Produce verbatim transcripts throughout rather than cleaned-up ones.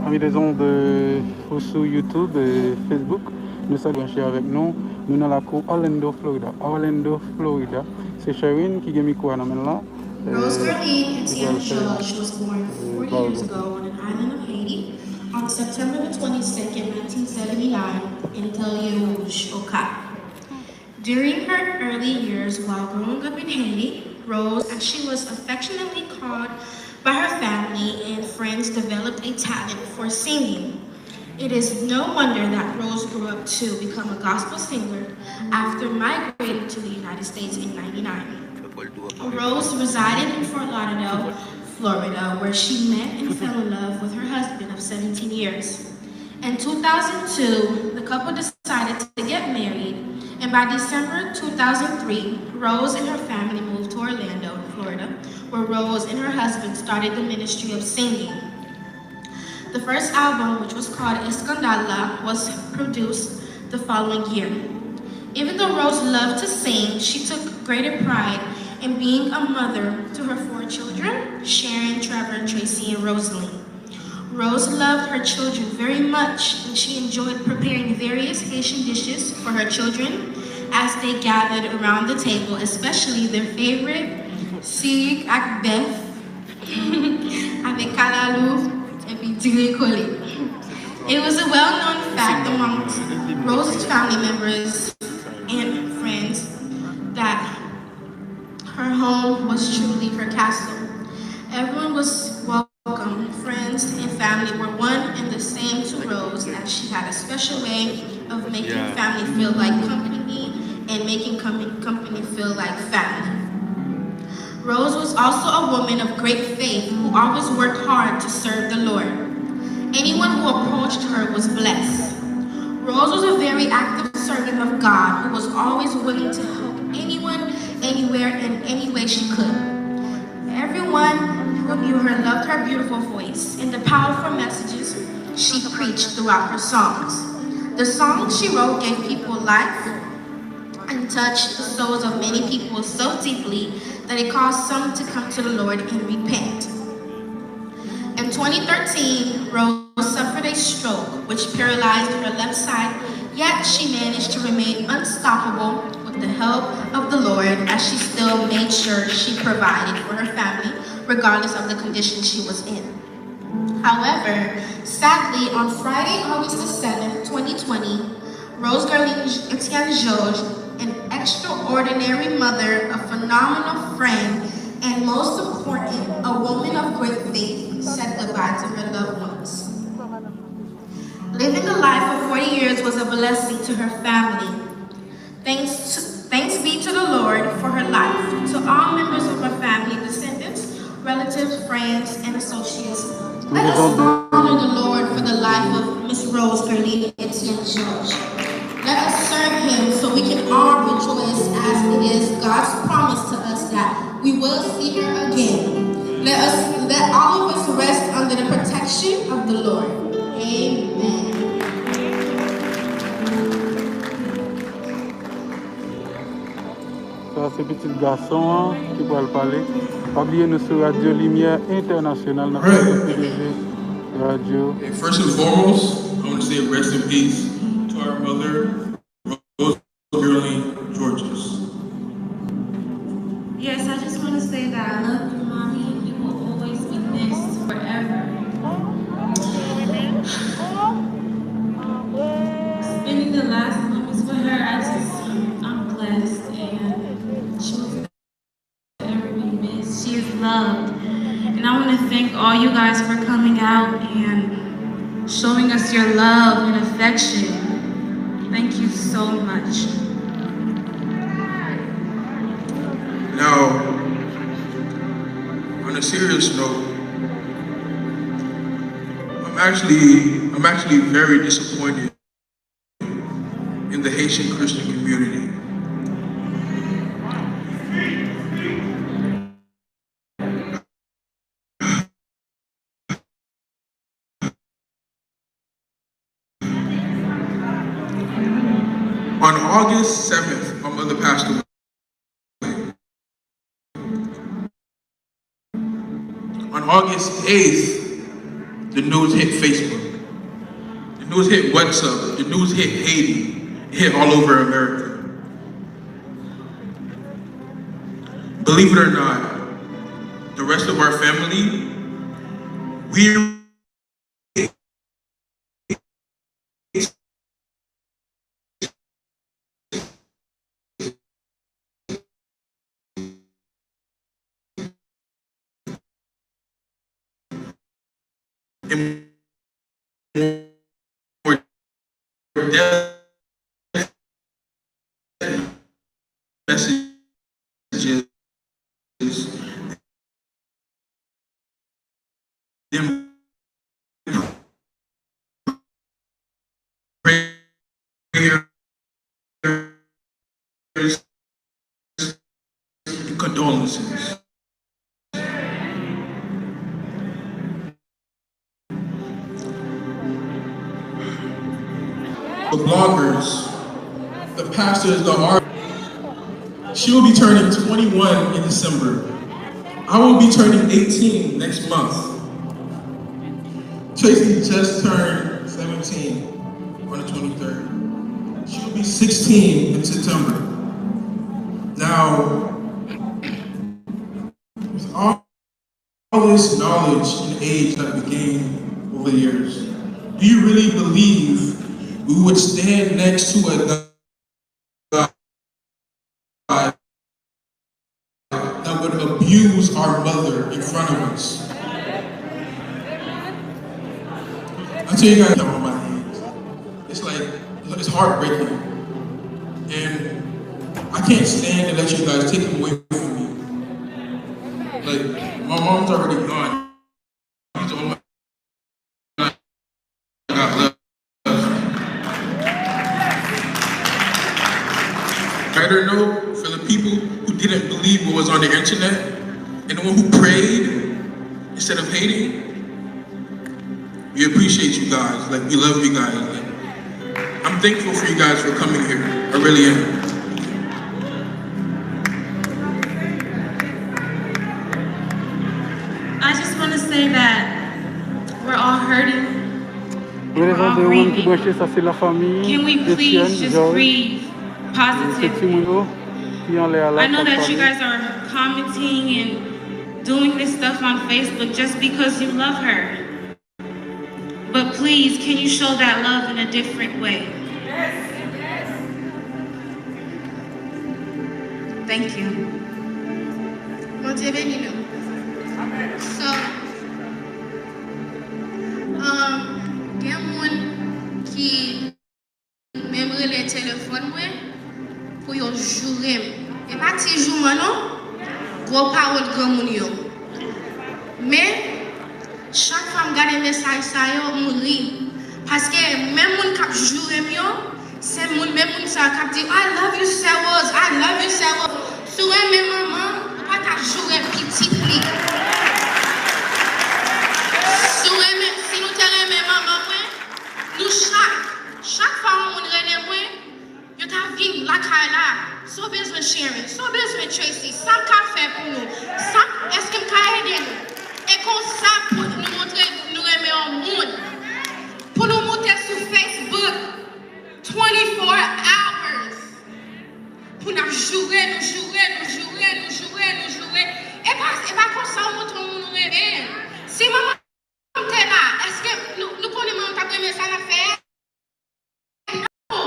Amis des ondes, euh, ou sou YouTube, euh, Facebook, nou salye, branche avèk nou. Nou nan lakou Orlando, Florida. Orlando, Florida. Se Sherwin ki gen mikwo a nan men l la. Rose Guerline Etienne Georges was born forty years ago on an island of Haiti on September the twenty-second, nineteen seventy-nine, in Terre Rouge, Au Cap. During her early years while growing up in Haiti, Rose, as she was affectionately called by her family and friends, developed a talent for singing. It is no wonder that Rose grew up to become a gospel singer after migrating to the United States in ninety-nine. Rose resided in Fort Lauderdale, Florida, where she met and fell in love with her husband of seventeen years. In two thousand two, the couple decided to get married, and by December two thousand three, Rose and her family moved to Orlando, Florida, where Rose and her husband started the ministry of singing. The first album, which was called Eskandal La, was produced the following year. Even though Rose loved to sing, she took greater pride in being a mother to her four children, Sharon, Trevor, Tracy, and Rosalie. Rose loved her children very much, and she enjoyed preparing various Haitian dishes for her children as they gathered around the table, especially their favorite, sirik ak bèf, avèk kalalou, epi diri kole. It was a well-known fact amongst Rose's family members and friends that her home was truly her castle. Everyone was welcome. Friends and family were one and the same to Rose, as she had a special way of making family feel like company and making com- company feel like family. Rose was also a woman of great faith who always worked hard to serve the Lord. Anyone who approached her was blessed. Rose was a very active servant of God who was always willing to help anyone, anywhere, in any way she could. Everyone who knew her loved her beautiful voice and the powerful messages she preached throughout her songs. The songs she wrote gave people life and touched the souls of many people so deeply that it caused some to come to the Lord and repent. In twenty thirteen, Rose suffered a stroke, which paralyzed her left side, yet she managed to remain unstoppable with the help of the Lord as she still made sure she provided for her family, regardless of the condition she was in. However, sadly, on Friday, August the seventh, twenty twenty, Rose Guerline Etienne Georges, an extraordinary mother, a phenomenal friend, and most important, a woman of great faith, said goodbye to her loved ones. Living a life for forty years was a blessing to her family. Thanks, to, thanks be to the Lord for her life, to all members of her family, descendants, relatives, friends, and associates. Let us honor the Lord for the life of Miss Rose Guerline Etienne Georges. Let us serve him so we can all rejoice, as it is God's promise to us that we will see her again. Let us, let all of us rest under the protection of the Lord. Amen. Sa se pitit gason an ki pral pale. Pa bliye nou sou Radyo Limyè Entènasyonal nan P D G Radyo. Okay, first and foremost, I want to say rest in peace to our mother, Rose Guerline Georges. Yes, I just want to say that I love you, Mommy. You will always be missed forever. Spending the last moments with her, I just, I'm blessed, and she will forever be missed. She is loved. And I want to thank all you guys for coming out and showing us your love and affection. Thank you so much. Now, on a serious note, I'm actually, I'm actually very disappointed in the Haitian Christian community. On August seventh, my mother passed away. On August eighth, The news hit Facebook. The news hit WhatsApp. The news hit Haiti. It hit all over America. Believe it or not, the rest of our family, we and more death messages them prayers and condolences. The bloggers, the pastors, the art. She will be turning twenty-one in December. I will be turning eighteen next month. Tracy just turned seventeen on the twenty-third. She will be sixteen in September. Now, with all all this knowledge and age that we gained over the years, do you really believe we would stand next to a God that would abuse our mother in front of us? I tell you guys, I'm on my hands. It's like, it's heartbreaking. And I can't stand to let you guys take him away from me. Like, my mom's already gone. He's the only one I got left. Better know for the people who didn't believe what was on the internet and the one who prayed instead of hating. We appreciate you guys. Like, we love you guys. Like, I'm thankful for you guys for coming here. I really am. I just want to say that we're all hurting. We're all grieving. Can we please just grieve positively? I know that you guys are commenting and doing this stuff on Facebook just because you love her. But please, can you show that love in a different way? Thank you. Bondye beni nou. So, um, gen moun ki menm rele telefòn mwen pou yo joure m. E pa ti jouman non, gwo pawòl granmoun yo. Men, chak fwa m gade mesaj sa yo, m ri. Paske menm moun k ap joure m yo, se moun, menm moun sa yo k ap di, I love you, Sè Rose, I love you, Sè Rose. Si w renmen manman, ou pa ta joure pitit li. Si w renmen, si nou te renmen manman mwen, nou chak, chak fwa yon moun rele mwen, yo ta vin lakay la. Sa w bezwen, Sharon? Sa w bezwen, Tracy? Sa m ka fè pou nou? Sa, èske m ka ede nou? E konsa pou nou montre nou renmen yon moun. Pou nou moute sou Facebook twenty-four hours. Pou n ap joure, nou joure, nou joure, nou joure, nou joure. E pa, e pa konsa w montre yon moun ou renmen. Si manman m te la, èske nou, nou konnen manman m t ap renmen sa n ap fè a? No!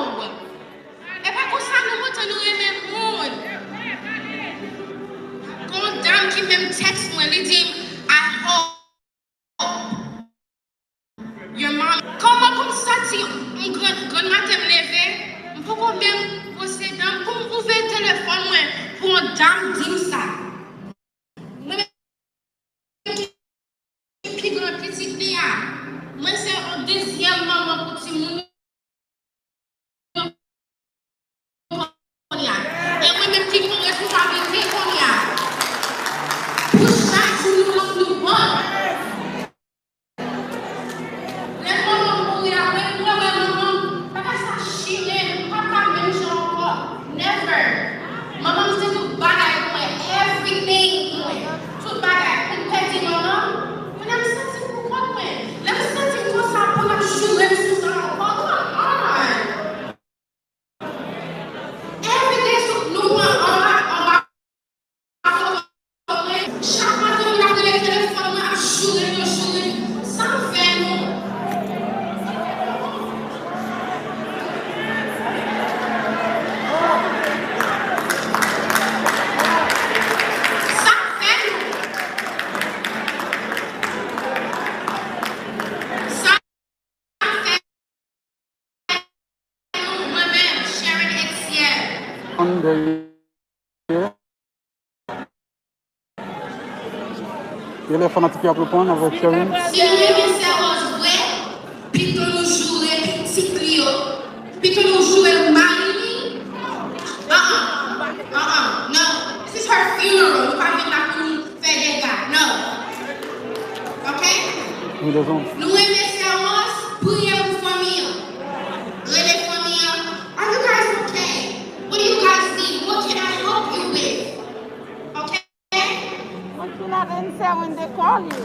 E pa konsa nou montre nou renmen moun. Gon dam ki menm tèks mwen, li di m, I hope your mom. Kòman pou m santi m grann, grann maten m leve, m poko menm bwose dan m, pou m ouvè telefòn mwen, pou yon dam di m sa. Mwen menm ki pi gran pitit li a, mwen se yon dezyèm manman pou timoun yo kounye a. E mwen menm ki gen yon responsablite kounye a. Pou chak jou nou, nou bon. Lè manman m mouri a, mwen, mwen wè manman m, bagay sa chire m, m pa ka menm jan ankò. Never. Manman m se tout bagay pou mwen, everything pou mwen. Tout bagay. Pou m pèdi manman m, kounye a m santi m pou kont mwen. Lè m reponn dèyè. Gen lè fanatik yo ap reponn avèk Sherine. Si nou renmen Sè Wòz vre, pito nou joure pitit li yo. Pito nou joure mari li. Uh-uh. Uh-uh. No. This is her funeral. Nou pa vin la pou nou fè dega. No. Ok? Nou bezwen. Nou renmen Sè Wòz, priye pou fanmi an. Rele fanmi an. Are you guys okay? What do you guys need? What can I help you with? Okay? Once you love and say when they call you.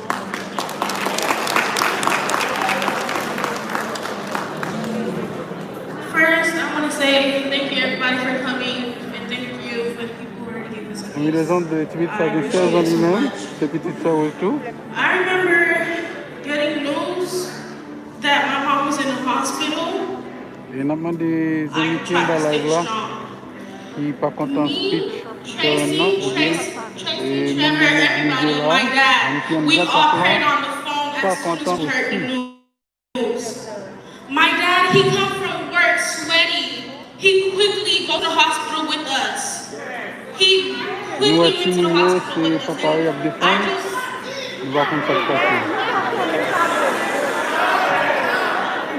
First, I want to say thank you everybody for coming and thank you for the people who are giving us. Yon rezon de ti pitit sa gen sèz an li menm, se pitit Sè Wòz tou. I remember getting news that my mom was in the hospital. E n ap mande zanmi ki anba live la, ki pa kontan speech Sharon nan, oubyen, e, menm jan Livio la, zanmi ki anndan klas la, pa kontan osi. My dad, he come from work sweaty. He quickly go to the hospital with us. Nou wè timoun yo, se papa yo y ap defann. Nou pa konn sa k pase.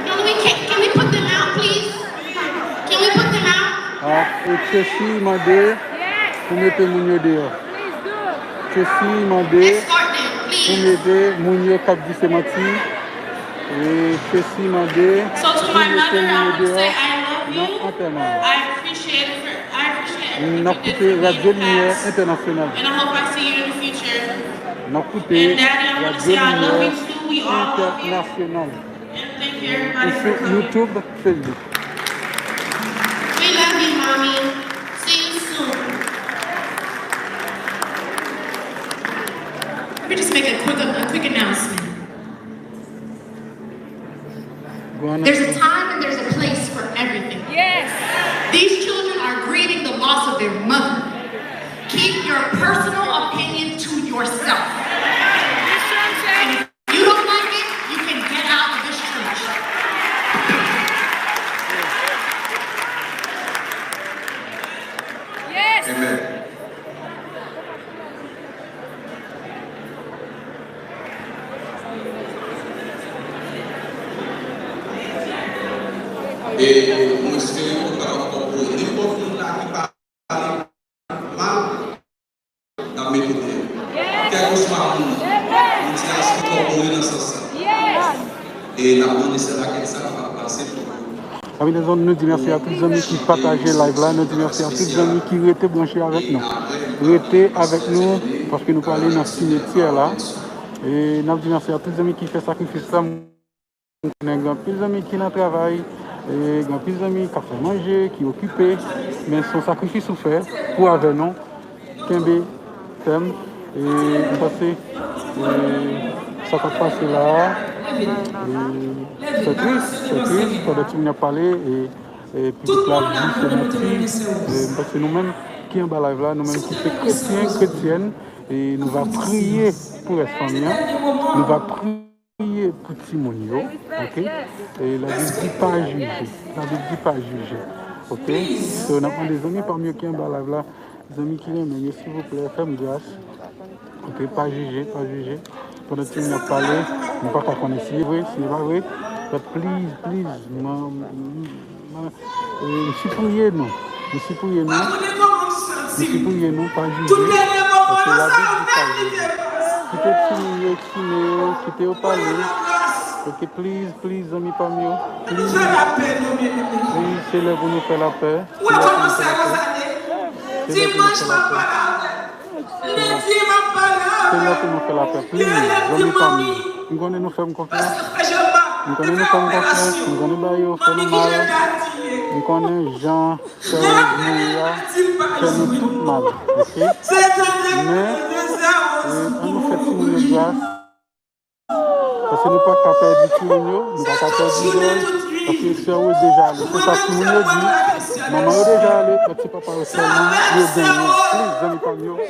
Can we, can, can we put them out, please? Can we put them out? Ah, e Tracy mande pou mete moun yo deyò. Tracy mande pou mete moun yo k ap di se manti. E Tracy mande pou mete moun yo deyò nan antèman. N ap koute Radyo Limyè Entènasyonal. N ap koute Radyo Limyè Entènasyonal. E sou YouTube, Facebook. We love you, Mommy. See you soon. Let me just make a quick, a quick announcement. There's a time and there's a place for everything. Yes. These children are grieving the loss of their mother. Keep your personal opinion to yourself. And if you don't like it, you can get out of this church. Yes. Amen. E nou espere ke nou kapab konprann nenpòt moun la ki pale mal, n ap mete deyò. Kèlkeswa moun, nou di a se kòpore nan sans sa. E n ap mande sè Rakèl sa kapab pase pou nou. Zanmi de zòn, nou di mèsi a tout zanmi ki pataje live la, nou di mèsi a tout zanmi ki rete branche avèk nou. Rete avèk nou, paske nou prale nan simetyè la. E n ap di mèsi a tout zanmi ki fè sakrifis la. M konnen gen anpil zanmi ki nan travay, e gen anpil zanmi k ap fè manje, ki okipe, men se yon sakrifis ou fè pou avè nou. Kenbe fèm. E m panse, e, sa k ap pase la a, e, se tris, se tris, pandan timoun yo ap pale, e, e, pitit la ap di se manti. E m panse nou menm ki anba live la, nou menm ki se kretyen, kretyèn, e nou va priye pou rès fanmi an. Nou va priye pou timoun yo, ok? E Labib di pa jije. Labib di pa jije, ok? So, n ap mande zanmi pa m yo ki anba live la, zanmi ki renmen yo, silvouplè, fè m gras. Ok, pa jije, pa jije. Pandan timoun ap pale, nou pa ka konnen si e vre, si e pa vre. But please, please, man, man, e, m sipriye nou. M sipriye nou. M sipriye nou, pa jije. Paske Labib di pa jije. Kite timoun yo eksprime yo, kite yo pale. Ok, please, please, zanmi pa m yo. Please. Please, se lè pou nou fè lapè. Se lè pou nou fè lapè. Se lè pou nou fè lapè. Se lè pou nou fè lapè. Please, zanmi pa m yo. M konnen nou fè m konfyans. M konnen nou fè m konfyans. M konnen bagay yo fè nou mal. M konnen jan Sè Wòz mouri a fè nou tout mal, ok? Men, e, ann nou fè timoun yo gras. Paske nou pa ka pèdi timoun yo, nou pa ka pèdi jèn, paske sè yo deja ale. Se sa timoun yo di, manman yo deja ale, men ti papa yo sèlman, yo genyen. Please, zanmi pa m yo, e,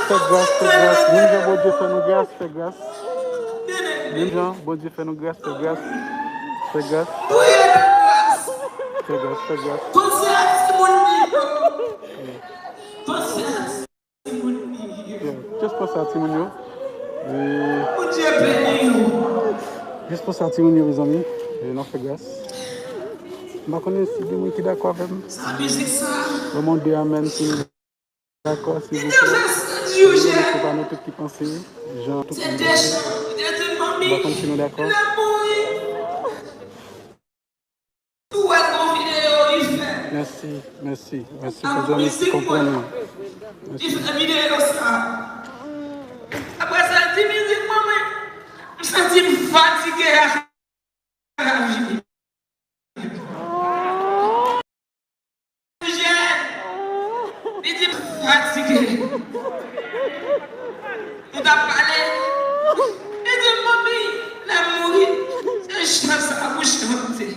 fè gras, fè gras, menm jan Bondye fè nou gras, fè gras. Menm jan Bondye fè nou gras, fè gras, fè gras. Fè gras, fè gras. Konsa timoun li yo. Just panse a timoun yo. E Bondye beni nou. Just panse a timoun yo, mezanmi. E n ap fè gras. M pa konnen si gen moun ki dakò avè m. Sa mizik sa. Ban m yon de amèn si nou dakò, silvouplè. Se pa nou tout ki panse jan tout moun panse. M pa konn si nou dakò. Ou wè gon videyo li fè. Mèsi, mèsi, mèsi pou zanmi ki konprann mwen. Li fè videyo sa. Apre sa, l di mizik mwen, mwen, m santi m fatige ak lavi. Jèn, li di m fatige. Nou t ap pale. Li di m, "Manmi, lè m mouri, se chan sa pou chante."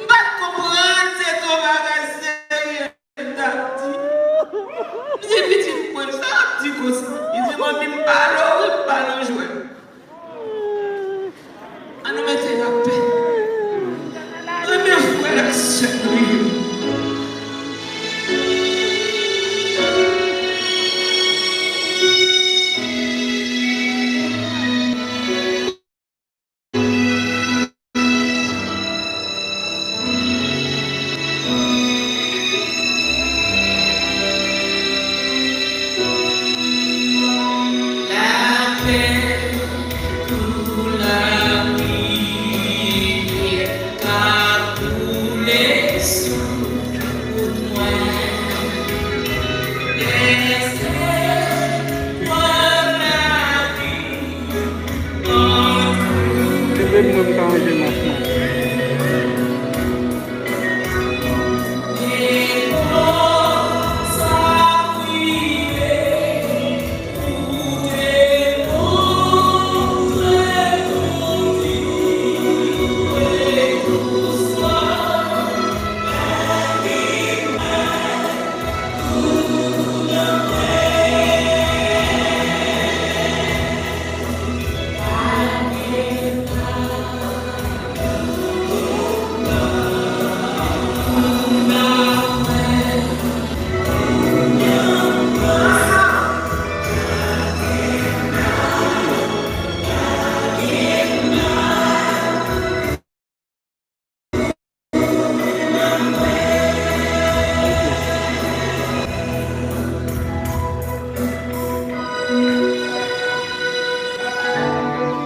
M pa t konprann, se t on bagay serye m t ap di. M di, "Pitit mwen, sa w ap di konsa?" Li di, "Manmi, m pale w wi, m pale w jwèt." Ann nou mete lapè. Renmen frè ak sè nou yo. Kenbe m, mwen, m ka ranje mas mwen.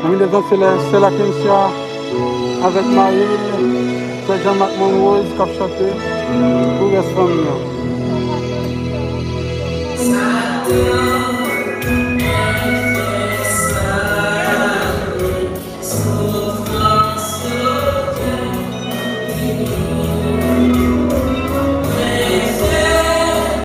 Nan milyè zan se lè sè Lakencia avèk mari l, sè Jean Marc Monrose k ap chante pou rès fanmi an.